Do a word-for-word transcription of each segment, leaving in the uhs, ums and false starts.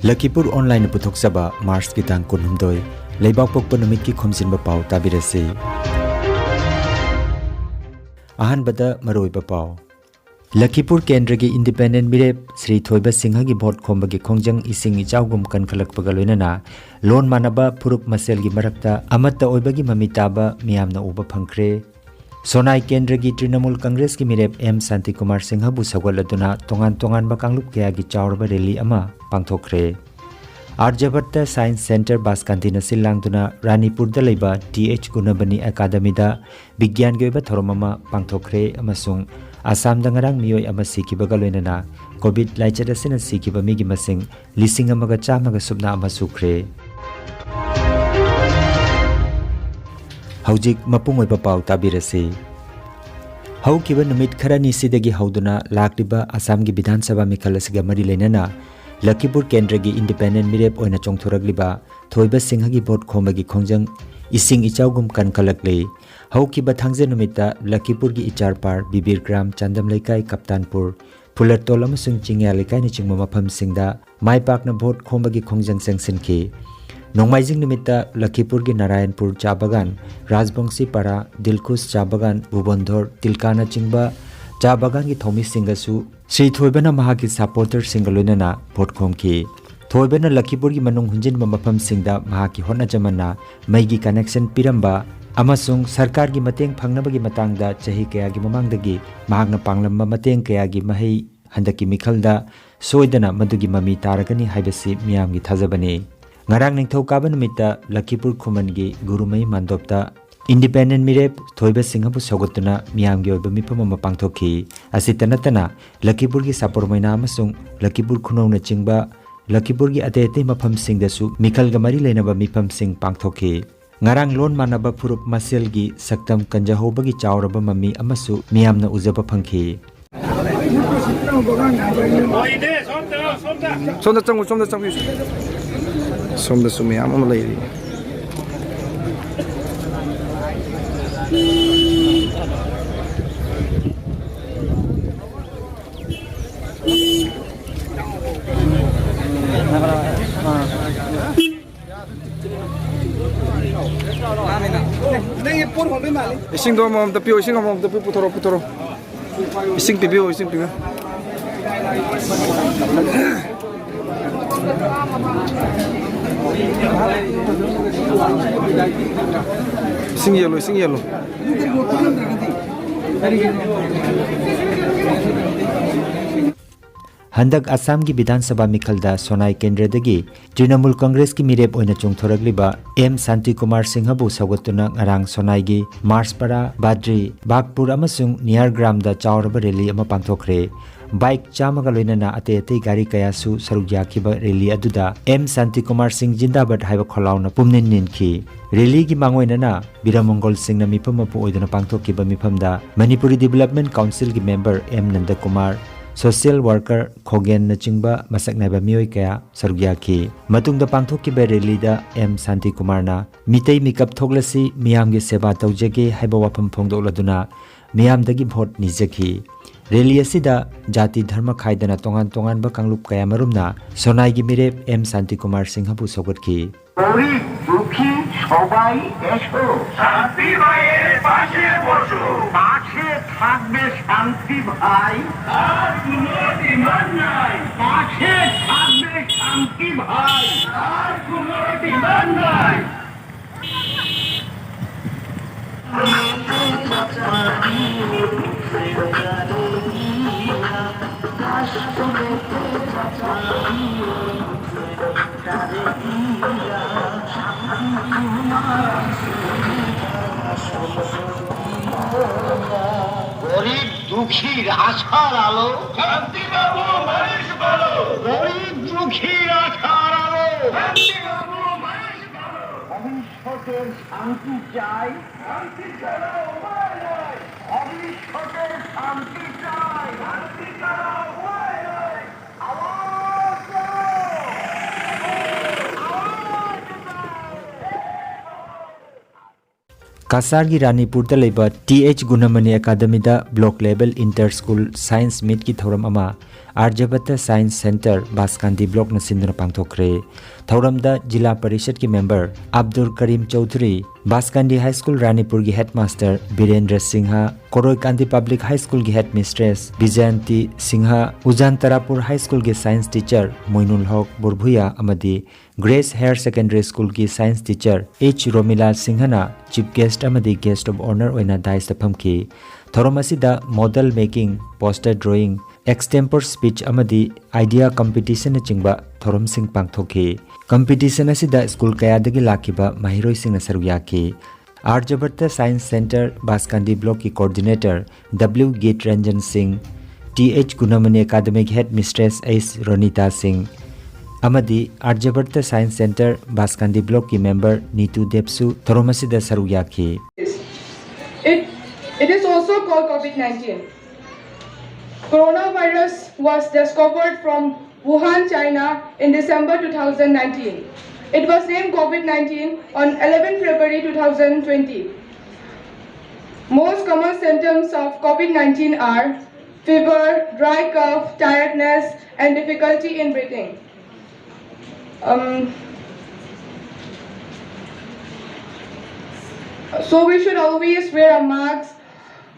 ꯂꯈꯤꯄꯨꯔ ꯑꯣꯟꯂꯥꯏꯟꯅ ꯄꯨꯊꯣꯛꯆꯕ ꯃꯥꯔꯆꯀꯤ ꯇꯥꯡ ꯀꯨꯟꯍꯨꯝꯗꯣꯏ, ꯂꯩꯕꯥꯛꯄꯣꯛꯄ ꯅꯨꯃꯤꯠꯀꯤ ꯈꯣꯝꯖꯤꯟꯕ ꯄꯥꯎ ꯇꯥꯕꯤꯔꯁꯤ꯫ ꯑꯍꯥꯟꯕꯗ ꯃꯔꯨꯑꯣꯏꯕ ꯄꯥꯎ꯫ ꯂꯈꯤꯄꯨꯔ ꯀꯦꯟꯗ꯭ꯔꯒꯤ ꯏꯟꯗꯤꯄꯦꯟꯗꯦꯟ ꯃꯤꯔꯦꯞ ꯁ꯭ꯔꯤ ꯊꯣꯏꯕ ꯁꯤꯡꯍꯒꯤ ꯚꯣꯠ ꯈꯣꯝꯕꯒꯤ ꯈꯣꯡꯖꯪ ꯏꯁꯤꯡ ꯏꯆꯥꯎꯒꯨꯝ ꯀꯟꯈꯠꯂꯛꯄꯒ ꯂꯣꯏꯅꯅ ꯂꯣꯟ ꯃꯥꯟꯅꯕ ꯐꯨꯔꯨꯞ ꯃꯁꯦꯜꯒꯤ ꯃꯔꯛꯇ ꯑꯃꯠꯇ ꯑꯣꯏꯕꯒꯤ ꯃꯃꯤ ꯇꯥꯕ ꯃꯤꯌꯥꯝꯅ ꯎꯕ ꯐꯪꯈ꯭ꯔꯦ꯫ ꯁꯣꯅꯥꯏ ꯀꯦꯟꯗ꯭ꯔꯒꯤ ꯇ꯭ꯔꯤꯅꯃꯨꯜ ꯀꯪꯒ꯭ꯔꯦꯁꯀꯤ ꯃꯤꯔꯦꯞ ꯑꯦꯝ ꯁꯥꯟꯇꯤꯀꯨꯃꯥꯔ ꯁꯤꯡꯍꯕꯨ ꯁꯧꯒꯠꯂꯗꯨꯅ ꯇꯣꯉꯥꯟ ꯇꯣꯉꯥꯟꯕ ꯀꯥꯡꯂꯨꯞ ꯀꯌꯥꯒꯤ ꯆꯥꯎꯔꯕ ꯔꯦꯂꯤ ꯑꯃ ꯄꯥꯡꯊꯣꯛꯈ꯭ꯔꯦ꯫ ꯑꯥꯔꯖꯚꯠꯇ ꯁꯥꯏꯟꯁ ꯁꯦꯟꯇꯔ ꯕꯥꯁꯀꯥꯟꯇꯤꯅ ꯁꯤꯜ ꯂꯥꯡꯗꯨꯅ ꯔꯥꯅꯤꯄꯨꯔꯗ ꯂꯩꯕ ꯇꯤ ꯑꯩꯆ ꯒꯨꯅꯕꯅꯤ ꯑꯦꯀꯥꯗꯃꯤꯗ ꯕꯤꯒ꯭ꯌꯥꯟꯒꯤ ꯑꯣꯏꯕ ꯊꯧꯔꯝ ꯑꯃ ꯄꯥꯡꯊꯣꯛꯈ꯭ꯔꯦ ꯑꯃꯁꯨꯡ ꯑꯁꯥꯝꯗ ꯉꯔꯥꯡ ꯃꯤꯑꯣꯏ ꯑꯃ ꯁꯤꯈꯤꯕꯒ ꯂꯣꯏꯅꯅ ꯀꯣꯚꯤꯗ ꯂꯥꯏꯆꯠ ꯑꯁꯤꯅ ꯁꯤꯈꯤꯕ ꯃꯤꯒꯤ ꯃꯁꯤꯡ ꯂꯤꯁꯤꯡ ꯑꯃꯒ ꯆꯥꯝꯃꯒ ꯁꯨꯞꯅ ꯑꯃ ꯁꯨꯈ꯭ꯔꯦ꯫ ꯍꯧꯖꯤꯛ ꯃꯄꯨꯡ ꯑꯣꯏꯕ ꯄꯥꯎ ꯇꯥꯕꯤꯔꯁꯤ꯫ ꯍꯧꯈꯤꯕ ꯅꯨꯃꯤꯠ ꯈꯔꯅꯤꯁꯤꯗꯒꯤ ꯍꯧꯗꯨꯅ ꯂꯥꯛꯂꯤꯕ ꯑꯁꯥꯝꯒꯤ ꯕꯤꯙꯥꯟ ꯁꯚꯥ ꯃꯤꯈꯜ ꯑꯁꯤꯒ ꯃꯔꯤ ꯂꯩꯅꯅ ꯂꯈꯤꯄꯨꯔ ꯀꯦꯟꯗ꯭ꯔꯒꯤ ꯏꯟꯗꯤꯄꯦꯟꯗꯦꯟ ꯃꯤꯔꯦꯞ ꯑꯣꯏꯅ ꯆꯣꯡꯊꯣꯔꯛꯂꯤꯕ ꯊꯣꯏꯕ ꯁꯤꯡꯍꯒꯤ ꯚꯣꯠ ꯈꯣꯝꯕꯒꯤ ꯈꯣꯡꯖꯪ ꯏꯁꯤꯡ ꯏꯆꯥꯎꯒꯨꯝ ꯀꯟꯈꯠꯂꯛꯂꯤ꯫ ꯍꯧꯈꯤꯕ ꯊꯥꯡꯖ ꯅꯨꯃꯤꯠꯇ ꯂꯈꯤꯄꯨꯔꯒꯤ ꯏꯆꯥꯔꯄꯥꯔ, ꯕꯤꯕꯤꯔ ꯒ꯭ꯔꯥꯝ, ꯆꯥꯟꯗꯝ ꯂꯩꯀꯥꯏ, ꯀꯞꯇꯥꯟꯄꯨꯔ, ꯐꯨꯂꯔꯇꯣꯜ ꯑꯃꯁꯨꯡ ꯆꯤꯡꯌꯥ ꯂꯩꯀꯥꯏꯅꯆꯤꯡꯕ ꯃꯐꯝꯁꯤꯡꯗ ꯃꯥꯏ ꯄꯥꯛꯅ ꯚꯣꯠ ꯈꯣꯝꯕꯒꯤ ꯈꯣꯡꯖꯪ ꯆꯪꯁꯤꯟꯈꯤ꯫ ꯅꯣꯡꯃꯥꯏꯖꯤꯡ ꯅꯨꯃꯤꯠꯇ ꯂꯈꯤꯄꯨꯔꯒꯤ ꯅꯥꯔꯥꯌꯟꯄꯨꯔ ꯆꯥ ꯕꯒꯥꯟ, ꯔꯥꯖꯕꯣꯡꯁꯤ ꯄꯥꯔꯥ, ꯗꯤꯜꯈꯨꯁ ꯆꯥ ꯕꯒꯥꯟ, ꯚꯨꯕꯟꯙꯣꯔ, ꯇꯤꯜꯀꯥꯅꯆꯤꯡꯕ ꯆꯥ ꯕꯒꯥꯟꯒꯤ ꯊꯧꯃꯤꯁꯤꯡꯒꯁꯨ ꯁ꯭ꯔꯤ ꯊꯣꯏꯕꯅ ꯃꯍꯥꯛꯀꯤ ꯁꯄꯣꯔꯇꯔꯁꯤꯡꯒ ꯂꯣꯏꯅꯅ ꯚꯣꯠ ꯈꯣꯝꯈꯤ꯫ ꯊꯣꯏꯕꯅ ꯂꯈꯤꯄꯨꯔꯒꯤ ꯃꯅꯨꯡ ꯍꯨꯟꯖꯤꯟꯕ ꯃꯐꯝꯁꯤꯡꯗ ꯃꯍꯥꯛꯀꯤ ꯍꯣꯠꯅꯖꯃꯟꯅ ꯃꯩꯒꯤ ꯀꯅꯦꯛꯁꯟ ꯄꯤꯔꯝꯕ ꯑꯃꯁꯨꯡ ꯁꯔꯀꯥꯔꯒꯤ ꯃꯇꯦꯡ ꯐꯪꯅꯕꯒꯤ ꯃꯇꯥꯡꯗ ꯆꯍꯤ ꯀꯌꯥꯒꯤ ꯃꯃꯥꯡꯗꯒꯤ ꯃꯍꯥꯛꯅ ꯄꯥꯡꯂꯝꯕ ꯃꯇꯦꯡ ꯀꯌꯥꯒꯤ ꯃꯍꯩ ꯍꯟꯗꯛꯀꯤ ꯃꯤꯈꯜꯗ ꯁꯣꯏꯗꯅ ꯃꯗꯨꯒꯤ ꯃꯃꯤ ꯇꯥꯔꯒꯅꯤ ꯍꯥꯏꯕꯁꯤ ꯃꯤꯌꯥꯝꯒꯤ ꯊꯥꯖꯕꯅꯤ꯫ ꯉꯔꯥꯡ ꯅꯤꯡꯊꯧꯀꯥꯕ ꯅꯨꯃꯤꯠꯇ ꯂꯈꯤꯄꯨꯔ ꯈꯨꯃꯟꯒꯤ ꯒꯨꯔꯨꯃꯌꯨꯝ ꯃꯥꯟꯗꯣꯞꯇ ꯏꯟꯗꯤꯄꯦꯟꯗꯦꯟ ꯃꯤꯔꯦꯞ ꯊꯣꯏꯕ ꯁꯤꯡꯍꯕꯨ ꯁꯧꯒꯠꯇꯨꯅ ꯃꯤꯌꯥꯝꯒꯤ ꯑꯣꯏꯕ ꯃꯤꯐꯝ ꯑꯃ ꯄꯥꯡꯊꯣꯛꯈꯤ꯫ ꯑꯁꯤꯇ ꯅꯠꯇꯅ ꯂꯈꯤꯄꯨꯔꯒꯤ ꯁꯥꯄꯣꯔ ꯃꯩꯅꯥ ꯑꯃꯁꯨꯡ ꯂꯈꯤꯄꯨꯔ ꯈꯨꯅꯧꯅꯆꯤꯡꯕ ꯂꯈꯤꯄꯨꯔꯒꯤ ꯑꯇꯩ ꯑꯇꯩ ꯃꯐꯝꯁꯤꯡꯗꯁꯨ ꯃꯤꯈꯜꯒ ꯃꯔꯤ ꯂꯩꯅꯕ ꯃꯤꯐꯝꯁꯤꯡ ꯄꯥꯡꯊꯣꯛꯈꯤ꯫ ꯉꯔꯥꯡ ꯂꯣꯟ ꯃꯥꯟꯅꯕ ꯐꯨꯔꯨꯞ ꯃꯁꯦꯜꯒꯤ ꯁꯛꯇꯝ ꯀꯟꯖꯍꯧꯕꯒꯤ ꯆꯥꯎꯔꯕ ꯃꯃꯤ ꯑꯃꯁꯨ ꯃꯤꯌꯥꯝꯅ ꯎꯖꯕ ꯐꯪꯈꯤ꯫ ꯁꯣꯝꯗ ꯆꯪꯉꯨ, ꯁꯣꯝꯗ ꯆꯪꯕꯤꯌꯨ꯫ ꯁꯣꯝꯗꯁꯨ ꯃꯌꯥꯝ ꯑꯃ ꯂꯩꯔꯤ꯫ ꯏꯁꯤꯡꯗꯣ ꯑꯃꯃꯝꯇ ꯄꯤꯌꯨ, ꯏꯁꯤꯡ ꯑꯃꯃꯝꯇ ꯄꯤꯌꯨ, ꯄꯨꯊꯣꯔꯛꯑꯣ, ꯄꯨꯊꯣꯔꯛꯑꯣ꯫ ꯏꯁꯤꯡ ꯄꯤꯕꯤꯌꯨ, ꯏꯁꯤꯡ ꯄꯤꯕꯤꯌꯨ꯫ ꯏꯁꯤꯡ ꯌꯦꯜꯂꯨ, ꯏꯁꯤꯡ ꯌꯦꯜꯂꯨ꯫ ꯍꯟꯗꯛ ꯑꯁꯥꯝꯒꯤ ꯕꯤꯙꯥꯟ ꯁꯚꯥ ꯃꯤꯈꯜꯗ ꯁꯣꯅꯥꯏ ꯀꯦꯟꯗ꯭ꯔꯗꯒꯤ ꯇ꯭ꯔꯤꯅꯃꯨꯜ ꯀꯪꯒ꯭ꯔꯦꯁꯀꯤ ꯃꯤꯔꯦꯞ ꯑꯣꯏꯅ ꯆꯣꯡꯊꯣꯔꯛꯂꯤꯕ ꯑꯦꯝ ꯁꯥꯟꯇꯤꯀꯨꯃꯥꯔ ꯁꯤꯡꯍꯕꯨ ꯁꯧꯒꯠꯇꯨꯅ ꯉꯔꯥꯡ ꯁꯣꯅꯥꯏꯒꯤ ꯃꯥꯔꯁꯄꯥꯔꯥ, ꯕꯥꯗ꯭ꯔꯤ, ꯕꯥꯒꯄꯨꯔ ꯑꯃꯁꯨꯡ ꯅꯤꯌꯥꯔꯒ꯭ꯔꯥꯝꯗ ꯆꯥꯎꯔꯕ ꯔꯦꯂꯤ ꯑꯃ ꯄꯥꯡꯊꯣꯛꯈ꯭ꯔꯦ꯫ ꯕꯥꯏꯛ ꯆꯥꯝꯃꯒ ꯂꯣꯏꯅꯅ ꯑꯇꯩ ꯑꯇꯩ ꯒꯥꯔꯤ ꯀꯌꯥꯁꯨ ꯁꯔꯨꯛ ꯌꯥꯈꯤꯕ ꯔꯦꯂꯤ ꯑꯗꯨꯗ ꯑꯦꯝ ꯁꯥꯟꯇꯤꯀꯨꯃꯥꯔ ꯁꯤꯡ ꯖꯤꯟꯗꯥꯕꯥꯗ ꯍꯥꯏꯕ ꯈꯣꯜꯂꯥꯎꯅ ꯄꯨꯝꯅꯤꯟ ꯅꯤꯟꯈꯤ꯫ ꯔꯦꯂꯤꯒꯤ ꯃꯥꯡꯑꯣꯏꯅꯅ ꯕꯤꯔꯃꯪꯒꯣꯜ ꯁꯤꯡꯅ ꯃꯤꯐꯝ ꯃꯄꯨ ꯑꯣꯏꯗꯨꯅ ꯄꯥꯡꯊꯣꯛꯈꯤꯕ ꯃꯤꯐꯝꯗ ꯃꯅꯤꯄꯨꯔꯤ ꯗꯤꯕꯦꯂꯞꯃꯦꯟ ꯀꯥꯎꯟꯁꯤꯜꯒꯤ ꯃꯦꯝꯕꯔ ꯑꯦꯝ ꯅꯟꯗꯀꯨꯃꯥꯔ, ꯁꯣꯁꯤꯌꯦꯜ ꯋꯥꯔꯀꯔ ꯈꯣꯒꯦꯟꯅꯆꯤꯡꯕ ꯃꯁꯛ ꯅꯥꯏꯕ ꯃꯤꯑꯣꯏ ꯀꯌꯥ ꯁꯔꯨꯛ ꯌꯥꯈꯤ꯫ ꯃꯇꯨꯡꯗ ꯄꯥꯡꯊꯣꯛꯈꯤꯕ ꯔꯦꯂꯤꯗ ꯑꯦꯝ ꯁꯥꯟꯇꯤꯀꯨꯃꯥꯔꯅ ꯃꯤꯇꯩ ꯃꯤꯀꯞ ꯊꯣꯛꯂꯁꯤ, ꯃꯤꯌꯥꯝꯒꯤ ꯁꯦꯕꯥ ꯇꯧꯖꯒꯦ ꯍꯥꯏꯕ ꯋꯥꯐꯝ ꯐꯣꯡꯗꯣꯛꯂꯗꯨꯅ ꯃꯤꯌꯥꯝꯗꯒꯤ ꯚꯣꯠ ꯅꯤꯖꯈꯤ꯫ ꯔꯦꯂꯤ ꯑꯁꯤꯗ ꯖꯥꯇꯤ ꯙꯔꯃ ꯈꯥꯏꯗꯅ ꯇꯣꯉꯥꯟ ꯇꯣꯉꯥꯟꯕ ꯀꯥꯡꯂꯨꯞ ꯀꯌꯥꯃꯔꯨꯝꯅ ꯁꯣꯅꯥꯏꯒꯤ ꯃꯤꯔꯦꯞ ꯑꯦꯝ ꯁꯥꯟꯇꯤꯀꯨꯃꯥꯔ ꯁꯤꯡꯍꯕꯨ ꯁꯧꯒꯠꯈꯤ꯫ গরিব দুঃখী সবাই এসো। শান্তি ভাইয়ের পাশে বসো। পাশে থাকবে শান্তি ভাই। আর কোনো ডিমান্ড নাই। পাশে থাকবে শান্তি ভাই। আর কোনো ডিমান্ড নাই। গরিব দুঃখীর আশার আলো। শান্তিবাবু মানুষ বলো। গরিব দুঃখীর আশার আলো। শান্তিবাবু মানুষ বলো। ভবিষ্যতের শান্তি চাই। শান্তি ছাড়া উপায় নাই। ভবিষ্যতের শান্তি চাই। শান্তি ছাড়া উপায় নাই। আওয়াজ দাও। ꯀꯁꯥꯔꯒꯤ ꯔꯥꯅꯤꯄꯨꯔꯗ ꯂꯩꯕ ꯇꯤ ꯑꯩꯆ ꯒꯨꯅꯃꯅꯤ ꯑꯦꯀꯥꯗꯃꯤꯗ block level inter school science ꯃꯤꯠꯀꯤ ꯊꯧꯔꯝ ꯑꯃ ꯑꯥꯔꯌꯥꯕꯠꯇ ꯁꯥꯏꯟꯁ ꯁꯦꯟꯇꯔ ꯕꯥꯁꯀꯥꯟꯗꯤ ꯕ꯭ꯂꯣꯛꯅ ꯁꯤꯟꯗꯨꯅ ꯄꯥꯡꯊꯣꯛꯈ꯭ꯔꯦ꯫ ꯊꯧꯔꯝꯗ ꯖꯤꯂꯥ ꯄꯔꯤꯁꯠꯀꯤ member Abdul Karim Choudhury, Baskandi high school ꯔꯥꯅꯤꯄꯨꯔꯒꯤ headmaster Birendra Singh, Koroikandi public high ꯁ꯭ꯀꯨꯜꯒꯤ ꯍꯦꯗꯃꯤꯁꯇ꯭ꯔꯦꯁ ꯕꯤꯖꯌꯟꯇꯤ ꯁꯤꯡꯍ, ꯎꯖꯥꯟ ꯇꯔꯥꯄꯨꯔ ꯍꯥꯏ ꯁ꯭ꯀꯨꯜꯒꯤ ꯁꯥꯏꯟꯁ ꯇꯤꯆꯔ ꯃꯣꯏꯅꯨꯜ ꯍꯣꯛ ꯕꯨꯔꯚꯨꯌꯥ ꯑꯃꯗꯤ ꯒ꯭ꯔꯦꯁ ꯍꯥꯌꯔ ꯁꯦꯀꯦꯟꯗꯔꯤ ꯁ꯭ꯀꯨꯜꯒꯤ ꯁꯥꯏꯟꯁ ꯇꯤꯆꯔ ꯑꯩꯆ ꯔꯣꯃꯤꯂꯥ ꯁꯤꯡꯍꯅ ꯆꯤꯐ ꯒꯦꯁ꯭ꯠ ꯑꯃꯗꯤ ꯒꯦꯁ꯭ꯠ ꯑꯣꯐ ꯑꯣꯅꯔ ꯑꯣꯏꯅ ꯗꯥꯏꯁꯇ ꯐꯝꯈꯤ꯫ ꯊꯧꯔꯝ ꯑꯁꯤꯗ model making, poster drawing, extempore speech ꯑꯃꯗꯤ ꯑꯥꯏꯗꯤꯌꯥ ꯀꯝꯄꯤꯇꯤꯁꯟꯅꯆꯤꯡꯕ ꯊꯧꯔꯝꯁꯤꯡ ꯄꯥꯡꯊꯣꯛꯈꯤ꯫ ꯀꯝꯄꯤꯇꯤꯁꯟ ꯑꯁꯤꯗ ꯁ꯭ꯀꯨꯜ ꯀꯌꯥꯗꯒꯤ ꯂꯥꯛꯈꯤꯕ ꯃꯍꯩꯔꯣꯏꯁꯤꯡꯅ ꯁꯔꯨꯛ ꯌꯥꯈꯤ꯫ ꯑꯥꯔꯌꯥꯕꯠꯇ ꯁꯥꯏꯟꯁ ꯁꯦꯟꯇꯔ ꯕꯥꯁꯀꯥꯟꯗꯤ ꯕ꯭ꯂꯣꯛꯀꯤ coordinator W Geet Ranjan Singh, T H Gunamani academic head mistress H Ronita Singh ꯑꯃꯗꯤ ꯑꯥꯔꯌꯥꯕꯠꯇ ꯁꯥꯏꯟꯁ ꯁꯦꯟꯇꯔ ꯕꯥꯁꯀꯥꯟꯗꯤ ꯕ꯭ꯂꯣꯛꯀꯤ ꯃꯦꯝꯕꯔ ꯅꯤꯇꯨ ꯗꯦꯕꯁꯨ ꯊꯧꯔꯝ ꯑꯁꯤꯗ ꯁꯔꯨꯛ ꯌꯥꯈꯤ꯫ It, it is also called COVID nineteen. Coronavirus was discovered from Wuhan, China in December two thousand nineteen. It was named COVID nineteen on eleventh February two thousand twenty. Most common symptoms of COVID nineteen are fever, dry cough, tiredness, and difficulty in breathing. Um, so we should always wear a mask,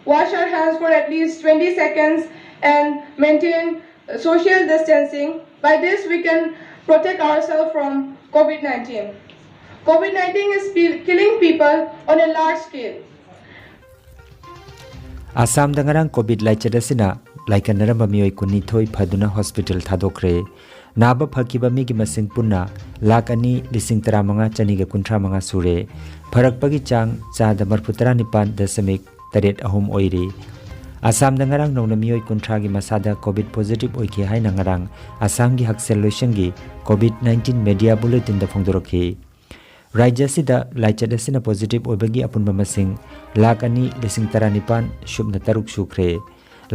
wash our hands for at least twenty seconds, and maintain social distancing. By this, we can protect ourselves from COVID nineteen. COVID nineteen is pe- killing people on a large scale. ꯑꯁꯥꯝꯗ ꯉꯔꯥꯡ COVID ꯂꯥꯏꯆꯠ ꯑꯁꯤꯅ ꯂꯥꯏꯀꯠꯅꯔꯝꯕ ꯃꯤꯑꯣꯏ ꯀꯨꯟꯅꯤꯊꯣꯏ ꯐꯗꯨꯅ hospital ꯊꯥꯗꯣꯛꯈ꯭ꯔꯦ꯫ ꯅꯥꯕ ꯐꯈꯤꯕ ꯃꯤꯒꯤ ꯃꯁꯤꯡ ꯄꯨꯟꯅ ꯂꯥꯈ ꯑꯅꯤ ꯂꯤꯁꯤꯡ ꯇꯔꯥꯃꯉꯥ ꯆꯅꯤꯒ ꯀꯨꯟꯊ꯭ꯔꯥ ꯃꯉꯥ ꯁꯨꯔꯦ꯫ ꯐꯔꯛꯄꯒꯤ ꯆꯥꯡ ꯆꯥꯗ ꯃꯔꯐꯨ ꯇꯔꯥ ꯅꯤꯄꯥꯟ ꯗꯁꯃꯤꯛ ꯇꯔꯦꯠ ꯑꯍꯨꯝ ꯑꯣꯏꯔꯤ꯫ ꯑꯁꯥꯝꯗ ꯉꯔꯥꯡ ꯅꯧꯅ ꯃꯤꯑꯣꯏ ꯀꯨꯟꯊ꯭ꯔꯥꯒꯤ ꯃꯁꯥꯗ ꯀꯣꯚꯤꯗ ꯄꯣꯖꯤꯇꯤꯚ ꯑꯣꯏꯈꯤ ꯍꯥꯏꯅ ꯉꯔꯥꯡ ꯑꯁꯥꯝꯒꯤ ꯍꯛꯁꯦꯜ ꯂꯣꯏꯁꯪꯒꯤ ꯀꯣꯚꯤꯗ ꯅꯥꯏꯟꯇꯤꯟ ꯃꯦꯗꯤꯌꯥ ꯕꯨꯂꯦꯇꯤꯟꯗ ꯐꯣꯡꯗꯣꯔꯛꯈꯤ꯫ ꯔꯥꯖ꯭ꯌ ꯑꯁꯤꯗ ꯂꯥꯏꯆꯠ ꯑꯁꯤꯅ ꯄꯣꯖꯤꯇꯤꯚ ꯑꯣꯏꯕꯒꯤ ꯑꯄꯨꯟꯕ ꯃꯁꯤꯡ ꯂꯥꯈ ꯑꯅꯤ ꯂꯤꯁꯤꯡ ꯇꯔꯥꯅꯤꯄꯥꯟ ꯁꯨꯞꯅ ꯇꯔꯨꯛ ꯁꯨꯈ꯭ꯔꯦ꯫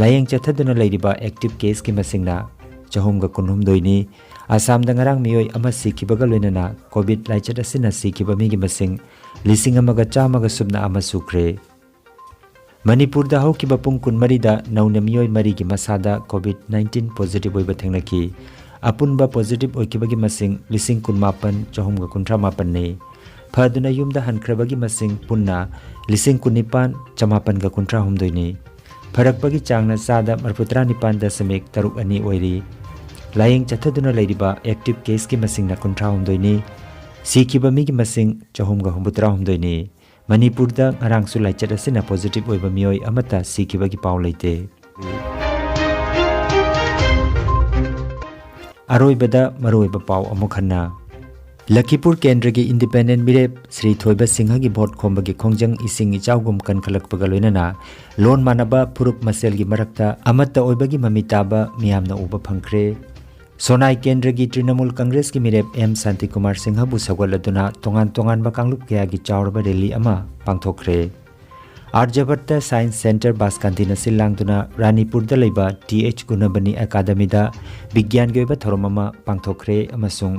ꯂꯥꯌꯦꯡ ꯆꯠꯊꯗꯨꯅ ꯂꯩꯔꯤꯕ ꯑꯦꯛꯇꯤꯚ ꯀꯦꯁꯀꯤ ꯃꯁꯤꯡꯅ ꯆꯍꯨꯝꯒ ꯀꯨꯟꯍꯨꯝꯗꯣꯏꯅꯤ꯫ ꯑꯁꯥꯝꯗ ꯉꯔꯥꯡ ꯃꯤꯑꯣꯏ ꯑꯃ ꯁꯤꯈꯤꯕꯒ ꯂꯣꯏꯅꯅ ꯀꯣꯚꯤꯗ ꯂꯥꯏꯆꯠ ꯑꯁꯤꯅ ꯁꯤꯈꯤꯕ ꯃꯤꯒꯤ ꯃꯁꯤꯡ ꯂꯤꯁꯤꯡ ꯑꯃꯒ ꯆꯥꯝꯃꯒ ꯁꯨꯞꯅ ꯑꯃ ꯁꯨꯈ꯭ꯔꯦ꯫ ꯃꯅꯤꯄꯨꯔꯗ ꯍꯧꯈꯤꯕ ꯄꯨꯡ ꯀꯨꯟꯃꯔꯤꯗ ꯅꯧꯅ ꯃꯤꯑꯣꯏ ꯃꯔꯤꯒꯤ ꯃꯁꯥꯗ COVID nineteen positive ꯑꯣꯏꯕ ꯊꯦꯡꯅꯈꯤ꯫ ꯑꯄꯨꯟꯕ positive ꯑꯣꯏꯈꯤꯕꯒꯤ ꯃꯁꯤꯡ ꯂꯤꯁꯤꯡ ꯀꯨꯟꯃꯥꯄꯟ ꯆꯍꯨꯝꯒ ꯀꯨꯟꯊ꯭ꯔꯥ ꯃꯥꯄꯟꯅꯤ꯫ ꯐꯗꯨꯅ ꯌꯨꯝꯗ ꯍꯟꯈ꯭ꯔꯕꯒꯤ ꯃꯁꯤꯡ ꯄꯨꯟꯅ ꯂꯤꯁꯤꯡ ꯀꯨꯟꯅꯤꯄꯥꯟ ꯆꯃꯥꯄꯟꯒ ꯀꯨꯟꯊ꯭ꯔꯥ ꯍꯨꯝꯗꯣꯏꯅꯤ꯫ ꯐꯔꯛꯄꯒꯤ ꯆꯥꯡꯅ ꯆꯥꯗ ꯃꯔꯤꯐꯨꯇꯔꯥ ꯅꯤꯄꯥꯟ ꯗꯁꯃꯤꯛ ꯇꯔꯨꯛ ꯑꯅꯤ ꯑꯣꯏꯔꯤ꯫ ꯂꯥꯌꯦꯡ ꯆꯠꯊꯗꯨꯅ ꯂꯩꯔꯤꯕ active caseꯀꯤ ꯃꯁꯤꯡꯅ ꯀꯨꯟꯊ꯭ꯔꯥ ꯍꯨꯝꯗꯣꯏꯅꯤ꯫ ꯁꯤꯈꯤꯕ ꯃꯤꯒꯤ ꯃꯁꯤꯡ ꯆꯍꯨꯝꯒ ꯍꯨꯝꯐꯨꯇꯔꯥ ꯍꯨꯝꯗꯣꯏꯅꯤ꯫ ꯃꯅꯤꯄꯨꯔꯗ ꯉꯔꯥꯡꯁꯨ ꯂꯥꯏꯆꯠ ꯑꯁꯤꯅ positive ꯑꯣꯏꯕ ꯃꯤꯑꯣꯏ ꯑꯃꯠꯇ ꯁꯤꯈꯤꯕꯒꯤ ꯄꯥꯎ ꯂꯩꯇꯦ꯫ ꯑꯔꯣꯏꯕꯗ ꯃꯔꯨꯑꯣꯏꯕ ꯄꯥꯎ ꯑꯃꯨꯛ ꯍꯟꯅ꯫ ꯂꯈꯤꯄꯨꯔ ꯀꯦꯟꯗ꯭ꯔꯒꯤ independent ꯃꯤꯔꯦꯞ ꯁ꯭ꯔꯤ ꯊꯣꯏꯕ ꯁꯤꯡꯍꯒꯤ ꯚꯣꯠ ꯈꯣꯝꯕꯒꯤ ꯈꯣꯡꯖꯪ ꯏꯁꯤꯡ ꯏꯆꯥꯎꯒꯨꯝ ꯀꯟꯈꯠꯂꯛꯄꯒ ꯂꯣꯏꯅꯅ ꯂꯣꯟ ꯃꯥꯟꯅꯕ ꯐꯨꯔꯨꯞ ꯃꯁꯦꯜꯒꯤ ꯃꯔꯛꯇ ꯑꯃꯠꯇ ꯑꯣꯏꯕꯒꯤ ꯃꯃꯤ ꯇꯥꯕ ꯃꯤꯌꯥꯝꯅ ꯎꯕ ꯐꯪꯈ꯭ꯔꯦ꯫ ꯁꯣꯅꯥꯏ ꯀꯦꯟꯗ꯭ꯔꯒꯤ ꯇ꯭ꯔꯤꯅꯃꯨꯜ ꯀꯪꯒ꯭ꯔꯦꯁꯀꯤ ꯃꯤꯔꯦꯞ ꯑꯦꯝ ꯁꯥꯟꯇꯤꯀꯨꯃꯥꯔ ꯁꯤꯡꯍꯕꯨ ꯁꯧꯒꯠꯂꯗꯨꯅ ꯇꯣꯉꯥꯟ ꯇꯣꯉꯥꯟꯕ ꯀꯥꯡꯂꯨꯞ ꯀꯌꯥꯒꯤ ꯆꯥꯎꯔꯕ rally ꯑꯃ ꯄꯥꯡꯊꯣꯛꯈ꯭ꯔꯦ꯫ ꯑꯥꯔꯌꯥꯕꯠꯇ Science Centre ꯕꯥꯁꯀꯥꯟꯇꯤꯅ ꯁꯤꯜ ꯂꯥꯡꯗꯨꯅ ꯔꯥꯅꯤꯄꯨꯔꯗ ꯂꯩꯕ ꯇꯤ ꯑꯩꯆ ꯒꯨꯅꯕꯅꯤ ꯑꯦꯀꯥꯗꯃꯤꯗ ꯕꯤꯒ꯭ꯌꯥꯟꯒꯤ ꯑꯣꯏꯕ ꯊꯧꯔꯝ ꯑꯃ ꯄꯥꯡꯊꯣꯛꯈ꯭ꯔꯦ ꯑꯃꯁꯨꯡ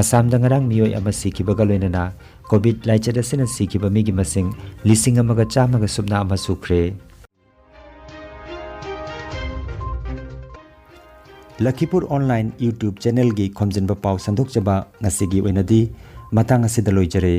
ꯑꯁꯥꯝꯗ ꯉꯔꯥꯡ ꯃꯤꯑꯣꯏ ꯑꯃ ꯁꯤꯈꯤꯕꯒ ꯂꯣꯏꯅꯅ COVID ꯂꯥꯏꯆꯠ ꯑꯁꯤꯅ ꯁꯤꯈꯤꯕ ꯃꯤꯒꯤ ꯃꯁꯤꯡ ꯂꯤꯁꯤꯡ ꯑꯃꯒ ꯆꯥꯝꯃꯒ ꯁꯨꯞꯅ ꯑꯃ ꯁꯨꯈ꯭ꯔꯦ꯫ ꯂꯈꯤꯄꯨꯔ online YouTube channelꯒꯤ ꯈꯣꯝꯖꯤꯟꯕ ꯄꯥꯎ ꯁꯟꯗꯣꯛꯆꯕ ꯉꯁꯤꯒꯤ ꯑꯣꯏꯅꯗꯤ ꯃꯇꯥꯡ ꯑꯁꯤꯗ ꯂꯣꯏꯖꯔꯦ꯫